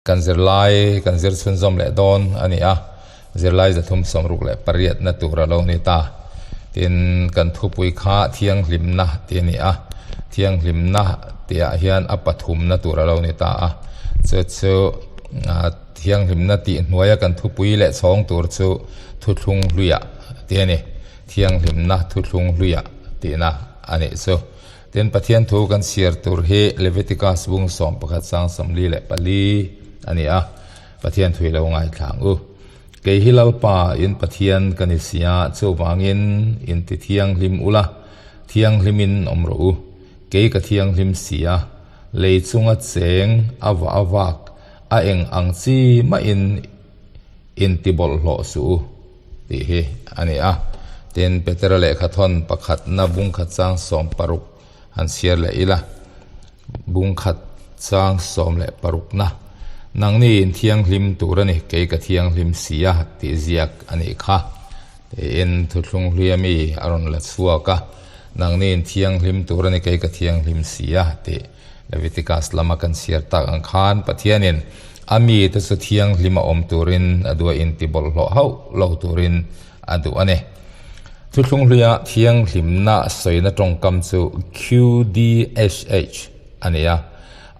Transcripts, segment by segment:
Kan zirlai kan zir chhunzawm leh dawn a ni a, zirlai 368 na tur a lo ni ta. Tin, kan thupui kha thianghlimna tih a ni a, thianghlimna tihah hian a pathumna tur a lo ni ta a. Chu chu thianghlimna tih hnuaia kan thupui leh chhawng tur chu thuthlung hluiah tih a ni, thianghlimna thuthlung hluiah tihna a nih chu. Tin, Pathian thu kan chhiar tur hi Leviticus bung 11 sang 44 a ni a, Pathian thu hi lo ngaithla ang u. Kei hi Lalpa in Pathian ka ni sia, chuvangin in ti thianghlim ula, thianghlimin awm rawh u. Kei ka thianghlim sia, lei chunga cheng a vah a vak, a eng ang chi mahin in ti bawlhhlawh suh u. Tih hi a ni a. Tin, Petera lehkhathawn pakhatna bungkhat chang 16 han chhiar leh ila. Bungkhat chang 16na, Nangni in thianghlim tur a ni, kei ka thianghlim si a, tih ziak a nih kha. Tiin thuthlung hluia mi a rawn la chhuak a, Nangni in thianghlim tur a ni, kei ka thianghlim si a, tih. Leviticus lama kan chhiar tak ang khan Pathianin a mite chu thianghlim a awm turin a duh a inti bawlhhlawh hauh lo turin a duh a ni. Thuthlung hluia thianghlimna sawina tawngkam chu QDSH a ni a,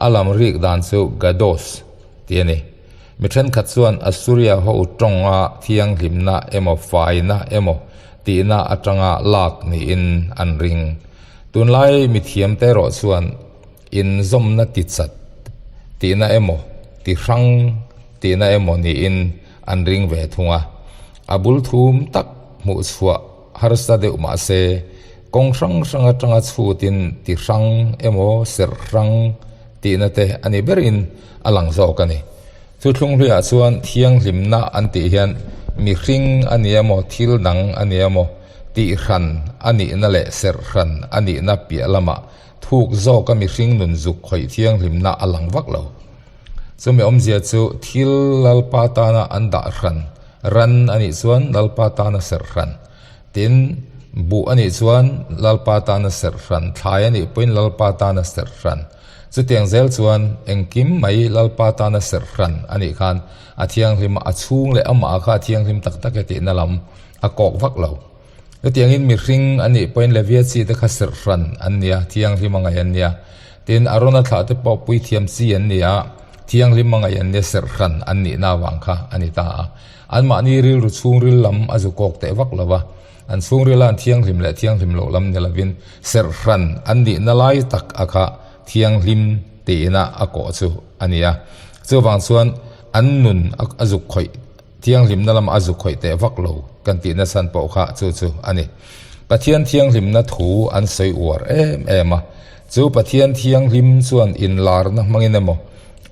a lam rik dan chu Gados tih a ni. Mi thenkhat chuan Assuria ho tawnga thianghlimna emaw faina emaw tihna atanga lak niin an ring. Tunlai mithiamte erawh chuan inzawmna ti chat tihna emaw, ti hrang tihna emaw niin an ring ve thung a. A bul thum tak hmuh chhuah harsa deuh mah se, kawng hrang hrang atanga chhutin ti hrang emaw serh hrang tihna te a ni berin a lang zawk a ni. Thuthlung hluiah chuan thianghlimna an tih hian mihring a ni emaw, thil dang a ni emaw, Tihhran a nihna leh serhhran a nihna piah lamah thuk zawka mihring nun zuk khawih thianghlimna a lang vak lo. Chumi awmzia chu thil Lalpa tana an dah hran, ran a nih chuan Lalpa tana serhhran, tin, buh a nih chuan Lalpa tana serhhran, thlai a nih pawhin Lalpa tana serhhran. Chutiang zel chuan engkim mai Lalpa tana serhhran a nih khan a thianghlim a, a chhung leh amah kha a thianghlim tak tak e tihna lam A kawk vak lo. Chutiangin mihring a nih pawhin Levia chi te kha serh hran an nia, thianghlim a ngaih an nia. Tin, Arona thlah te pawh puithiam chi an ni a, thianghlim a ngaih an nia, serh hran an nihna avang kha a ni ta a. Anmahni rilru chhungril lam a zu kawk teh vak lo va, an chhungrila an thianghlim leh thianghlim loh lam ni lovin serh hran an nihna lai tak a kha thianghlim tiin a a kawh chu a ni a. Chuvang chuan an nun a zuk khawih Thianghlimna lamah a zuk khawih teh vak lo kan tih nasan pawh kha chu chu a ni. Pathian thianghlimna thu an sawi uar em em a, chu Pathian thianghlim chuan inlarna hmangin emaw,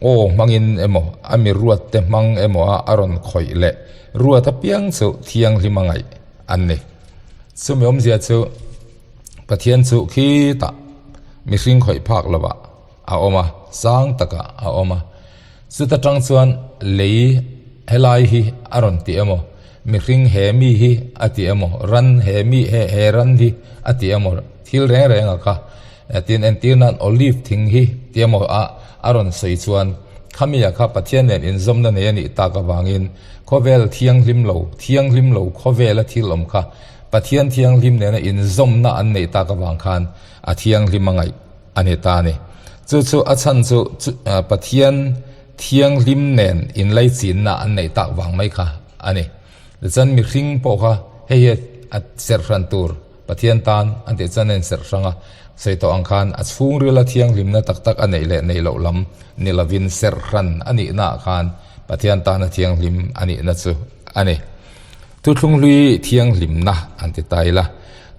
aw hmangin emaw, a mi ruatte hmang emaw a a rawn khawih leh ruat apiang chu thianghlim a ngaih an ni. Chumi awmzia chu Pathian chu khitah mihring khawih phak lovah a awm a, sang takah a awm a. Chuta tang chuan lei helai hi a rawn ti emaw, mihring he mi hi a ti emaw, ran he mi he he ran hi a ti emaw, thil reng reng a kha tin entir nan olive thing hi ti emaw a a rawn sawi chuan khami a kha Pathian nen inzawmna nei a nih tak avangin khawvel thianghlim lo thianghlim lo khawvela thil awm kha Pathian thianghlim nena inzawmna an neih tak avang khan a thianghlim a ngaih a ni ta a ni. Chu chu a chhan chu Pathian thianghlim nen inlaichinna an neih tak vang mai kha a ni. Tichuan mihring pawh kha hei hi a serh hran tur Pathian tan an tih chuan a inserh hrang a, sawi tawh ang khan a chhungrila thianghlimna tak tak a neih leh neih loh lam ni lovin serh hran a nihnaah khan Pathian tana thianghlim a nihna chu a ni. Thuthlung hlui thianghlimna an ti ta ila.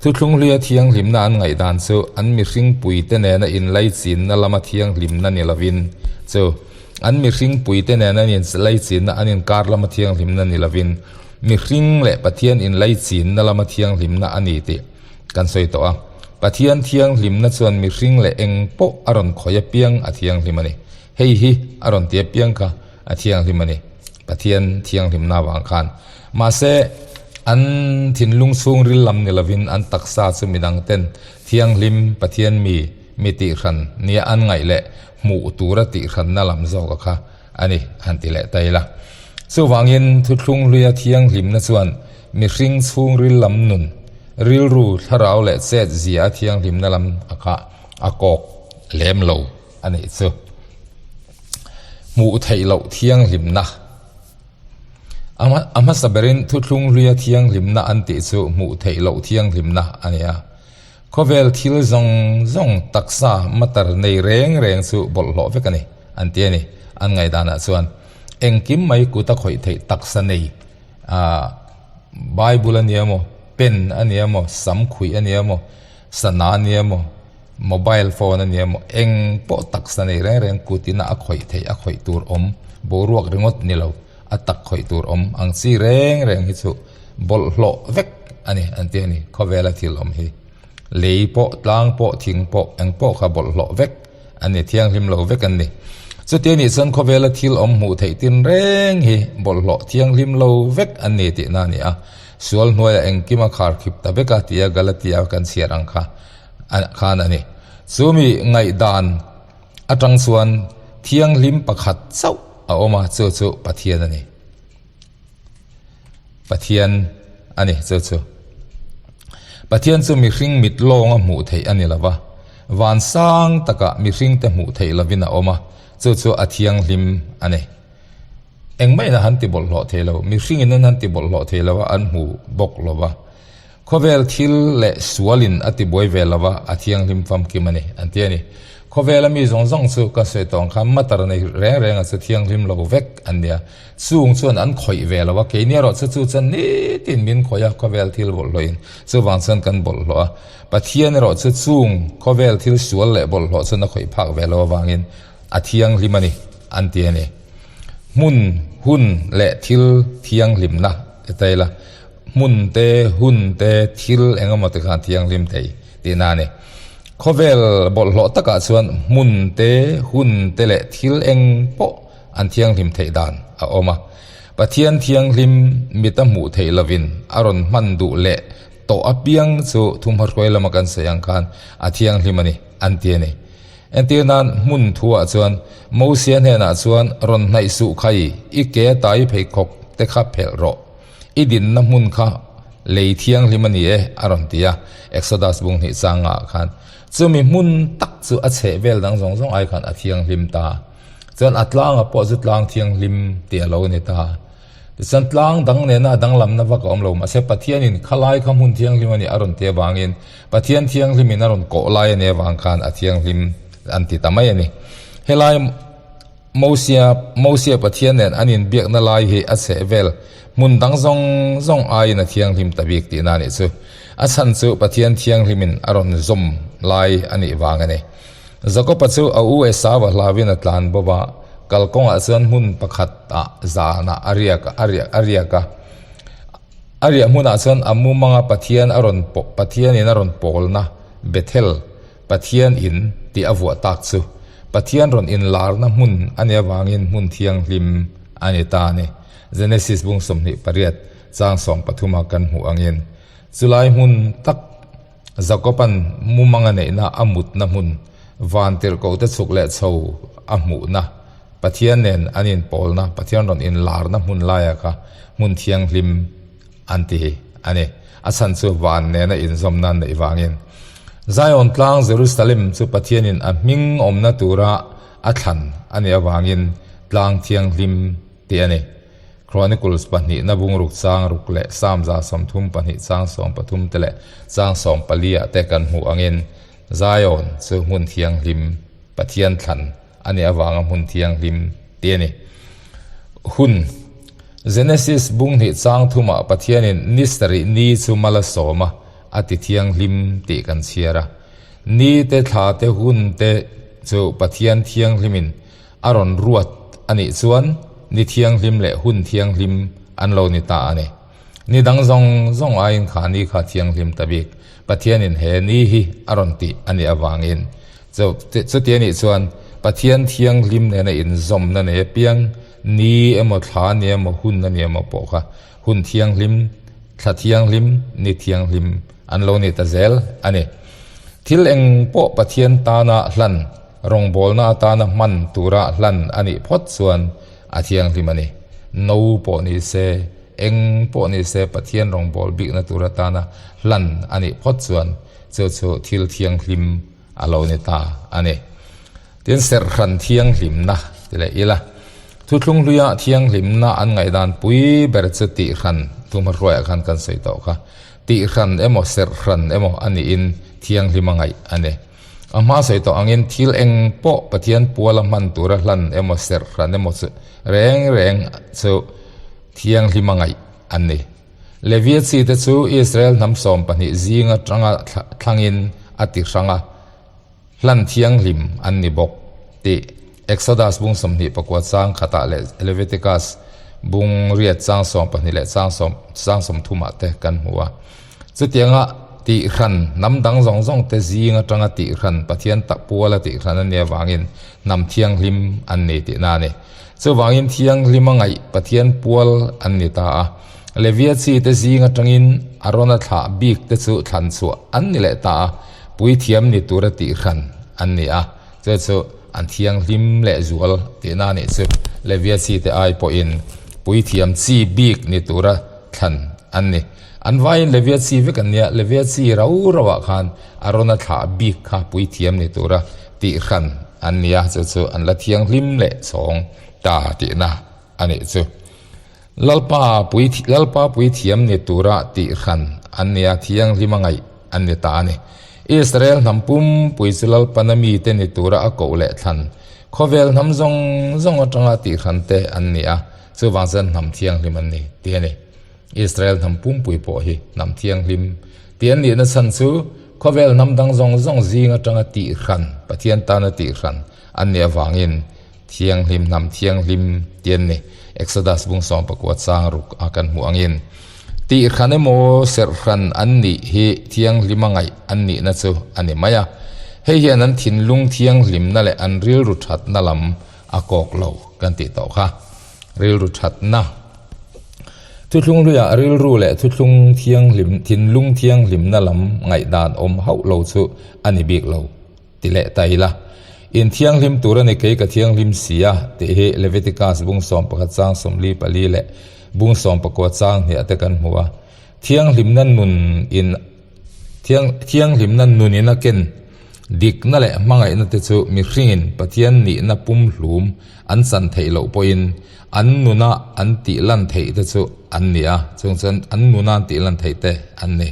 Thuthlung hluia thianghlimna an ngaihdan chu an mihring puite nena inlaichinna lama thianghlimna ni lovin, chu an mihring puite nena an inlaichinna an inkar lama thianghlimna ni lovin, mihring leh Pathian inlaichinna lama thianghlimna a ni tih kan sawi tawh a. Pathian thianghlimna chuan mihring leh eng pawh a rawn khawih apiang a thianghlim a ni. Hei hi a rawn ti apiang kha a thianghlim a ni, Pathian thianghlimna avang khan. Mahse, an thinlung chhungril lam ni lovin an taksa chu midang ten thianghlim Pathian mi mi tihhran nia an ngaih leh hmuh tura tihhranna lam zawka kha a ni han ti leh ta ila. Chuvangin thuthlung hluia thianghlimna chuan mihring chhungril lam nun, rilru, thlarau leh chet zia a thianghlimna lam a kha a kawk lem lo a nih chu. Hmuh theih loh thianghlimna. A hmasa berin thuthlung hluia thianghlimna an tih chu hmuh theih loh thianghlimna a ni a. Khawvel thil zawng zawng taksa matar nei reng reng chu bawlhhlawh vek a ni, an ti a ni. An ngaihdanah chuan engkim mai kut a khawih theih taksa nei Bible a nia maw, pen a nia maw, sam khuih a nia maw, sana a nia maw, mobile phone a nia maw, eng pawh taksa nei reng reng kutina a khawih theih a khawih tur awm boruak ringawt ni lo, a tak khawih tur awm ang chi reng reng hi chu bawlhhlawh vek a ni an ti a ni khawvela thil awm hi. Lei pawh, tlang pawh, thing pawh, eng pawh kha bawlhhlawh vek an ni, thianghlim lo vek an ni. Chuti a nih chuan khawvela thil awm hmuh theih tin reng hi bawlhhlawh thianghlim lo vek an ni tihna a ni a. Sual hnuaiah engkim a khar khip ta vek a tia Galatia kan chhiar ang kha khan a ni. Chumi ngaihdan atang chuan thianghlim pakhat chauh a awm a, chu chu Pathian a ni. Pathian a ni chu chu. Pathian chu mihring mit lawnga hmuh theih a ni lo va, van sang takah mihringte hmuh theih lovin a awm a, chu chu a thianghlim a ni. Engmah in a han ti bawlhhlawh thei lo, mihringin an han ti bawlhhlawh thei lo a, an hmu bawk lo va. Khawvel thil leh sualin a ti buai ve lo va, a thianghlim famkim a ni, an ti a ni. Khawvela mi zawng zawng chu ka sawi tawh ang khan matar nei reng renga chu thianghlim lo vek an nia. Chung chuan an khawih ve lo a, keini erawh chu chu chuan nitin min khawih a, khawvel thil bawlhhlawhin chuvang chuan kan bawlhhlawh a. Pathian erawh chu chung khawvel thil sual leh bawlhhlawh chuan a khawih phak ve lo avangin a thianghlim a ni, an ti a ni. Hmun, hun leh thil thianghlimna ti ta ila, hmun te, hun te, thil eng emaw te khan thianghlim thei tihna a ni. Khawvel bawlhhlawh takah chuan hmun te, hun te leh thil eng pawh an thianghlim theih dan a awm a. Pathian thianghlim mit a hmuh theih lovin a rawn hman duh leh tawh apiang chu thumhma hruai lama kan sawi ang khan a thianghlim a ni, an ti a ni. Entir nan hmun thuah chuan Mosia hnenah chuan rawn hnaih suh khai, i ke a tai pheikhawk te kha phelh rawh. I dinna hmun kha lei thianghlim a ni e, a rawn ti a, Exodus bung hnih changah khan. Chumi hmun tak chu a chheh vel dang zawng zawng ai khan a thianghlim ta. Chuan a tlanga pawh chu tlang thianghlim tih a lo ni ta. Tichuan tlang dang nena a danglamna vak a awm lo, mahse Pathianin khalai kha hmun thianghlim a nih a rawn ti avangin Pathian thianghlimin a rawn kawh lai a nih avang khan a thianghlim an ti ta mai a ni. Helai Mosia Mosia Pathian nen an inbiakna lai hi a chheh vel hmun dang zawng zawng aiin a thianghlim ta bik tihna a nih chu. A chhan chu Pathian thianghlimin a rawn zawm lai a nih vang a ni. Jakob-a chu a u Esau-a hlauin a tlan bawp a, kalkawngah chuan hmun pakhat ah zanah a riak a riak a riak a. A riah hmunah chuan a mumanga Pathian a rawn Pathianin a rawn pawlna Bethel, Pathian in, tih a vuah tak chu Pathian rawn inlarna hmun a nih avangin hmun thianghlim a ni ta a ni. Genesis bung 28 chang 13 a kan hmuh angin chulai hmun tak Jakoban mumanga neihna a mutna hmun, van tirhkohte chhuk leh chho a hmuhna, Pathian nen an inpawlna, Pathian rawn inlarna hmun laia kha hmun thianghlim an ti a ni. A chhan chu van nena inzawmna an neih vangin. Zion tlang Jerusalem chu Pathianin a hming awmna tura a thlan a nih avangin tlang thianghlim tih a ni. Chronicles pahnihna bungruk chang ruk leh Psalm 32 chang 13 te leh chang 14 ah te kan hmuh angin Zion chu hmun thianghlim Pathian thlan a nih avanga hmun thianghlim tih a ni. Hun Genesis bung hnih chang thumah Pathianin ni sarih ni chu mal a sawm a, a ti thianghlim tih kan chhiar a. Ni te thla te hun te chu Pathian thianghlimin A rawn ruat a nih chuan ni thianghlim leh hun thianghlim an lo ni ta a ni. Ni dang zawng zawng aiin kha ni kha thianghlim ta bik Pathianin he ni hi a rawn tih a nih avangin chuti a nih chuan Pathian thianghlim nena inzawmna nei apiang ni emaw thla ni emaw hun a ni emaw pawh kha hun thianghlim, thla thianghlim, ni thianghlim an lo ni ta zel a ni. Thil eng pawh Pathian tana hlan Rawngbawlna atana hman tura hlan a nih phawt chuan. a thianghlim a ni. No pawh ni se, eng pawh ni se Pathian rawngbâwl bikna tur atana hlan a nih phawt chuan chu chu thil thianghlim a lo ni ta a ni. Tin, serhhran thianghlimna ti leh ila, thuthlung hluia thianghlimna an ngaihdan pui ber chu tihhran thuhmahruaiah khan kan sawi tawh kha. Tihhran emaw serhhran emaw a niin thianghlim a ngaih a ni. A hma sawi tawh angin thil eng pawh Pathian puala hman tura hlan emaw serhhran emaw chu reng reng chu thianghlim a ngaih a ni. Levia chite chu Israel hnam 12 zinga tanga thlangin a ti hrang a, hlan thianghlim an ni bawk tih Exodus bung 29 chang khatah leh Leviticus bung riat chang 12 leh chang sawm chang sawmthumah te kan hmu a. Chutianga tihhran hnam dang zawng zawng te zing atanga tihhran Pathian tak puala tihhran a nih avangin hnam thianghlim an ni tihna a ni. Chuvangin thianghlima ngaih Pathian pual an ni ta a. Levia chi te zing atangin Arona thlah bik te chu thlan chhuah an ni leh ta a, puithiam ni tura tihhran an ni a. Chu chu an thianghlim leh zual tihna a nih chu. Levia chi te ai pawhin puithiam chi bik ni tura thlan an ni. An vaiin Levia chi vek an nia, Levia chi rau rauah khan Arona thlah bik kha puithiam ni tura tihhran an nia, chu chu an la thianghlim leh chhawng ta tihna a nih chu. Lalpa pui Lalpa puithiam ni tura tihhran an nia, thianghlim a ngaih an ni ta a ni. Israel hnam pumpui chu Lalpana mite ni tura a koh leh thlan khawvel hnam zawng zawng atanga tihhran te an ni a, chuvang chuan hnam thianghlim an ni tih a ni. Israel hnam pumpui pawh hi hnam thianghlim tih an nihna chhan chu khawvel hnam dang zawng zawng zing atanga tihhran, Pathian tana tihhran an nih avangin thianghlim hnam thianghlim tih an ni. Exodus bung 19 chang ruk a kan hmuh angin tihhran emaw serhhran an nih hi thianghlima ngaih an nihna chu a ni mai a. Hei hian an thinlung thianghlimna leh an rilru thatna lam a kawk lo kan tih tawh kha. Rilru thatna. Thuthlung hluiah rilru leh thuthlung thianghlim, thinlung thianghlimna lam ngaihdan awm hauh lo chu a ni bik lo, ti leh ta ila. In thianghlim tur a ni kei ka thianghlim si a, tih hi Leviticus bung 11 chang 44 leh bung 19 chang hniah te kan hmu a. Thianghlimna nun in Thiang, thianghlimna nunin a ken dikna leh hmangaihna te chu mihringin Pathian nihna pumhlum an chan theih loh pawhin an nuna an tih lan theih te chu an ni a, chung chuan an nuna an tih lan theih te an ni.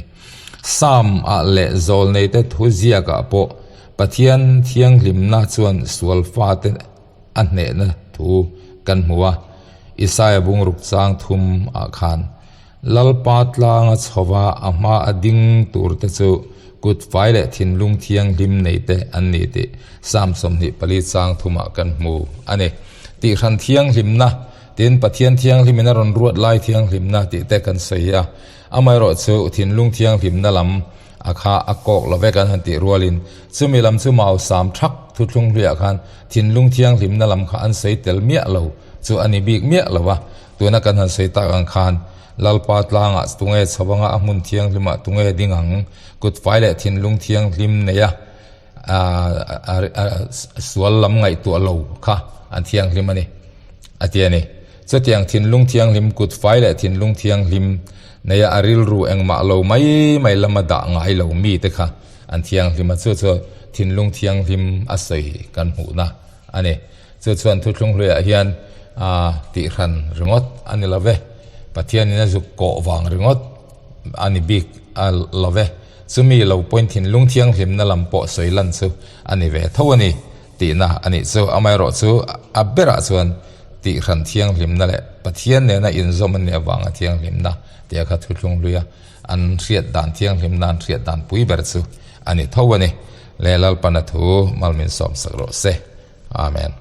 Psalm ah leh zawlneite thu ziakah pawh Pathian thianghlimna chuan sual fate a hnehna thu kan hmu a, Isaia bungruk chang thum ah khan Lalpa tlanga chhova a hma a ding tur te chu kut fai leh thinlung thianghlim nei te an ni tih Psalm 24 chang thumah kan hmu a ni. Tihhran thianghlimna tin Pathian thianghlimin a rawn ruat lai thianghlimna tih te kan sawi a, amaherawh chu thinlung thianghlimna lam a kha a kawk lo vek an han tih rualin chumi lam chu mau sam thak thuthlung hluiah khan thinlung thianghlimna lam kha an sawi tel miah lo chu a ni bik miah lo a. Tuna kan han sawi tak ang khan Lalpa tlangah tunge chho anga a hmun thianghlimah tunge ding ang, kut fai leh thinlung thianghlim neia sual lam ngaihtuah lo kha an thianghlim a ni, a ti a ni. Chutiang thinlung thianghlim, kut fai leh thinlung thianghlim neia a rilru engmah lo mai mai lama dah ngai lo mite kha an thianghlim a, chu chu thinlung thianghlim a sawi kan hmuhna a ni. Chu chuan thuthlung hluiah hian tihhran ringawt a ni lo ve, Pathianin a zuk kawh vang ringawt a ni bik a lo ve. Chumi lo pawhin thinlung thianghlimna lam pawh sawi lan chu a ni ve tho a ni tihna a nih chu. Amaherawh chu a berah chuan tihhran thianghlimna leh Pathian nena inzawm a nih avanga thianghlimna tia kha thuthlung hluia an hriat dan thianghlimna an hriat dan pui ber chu a ni tho a ni. Le Lalpana thu malmin sawmsak rawh se. Amen.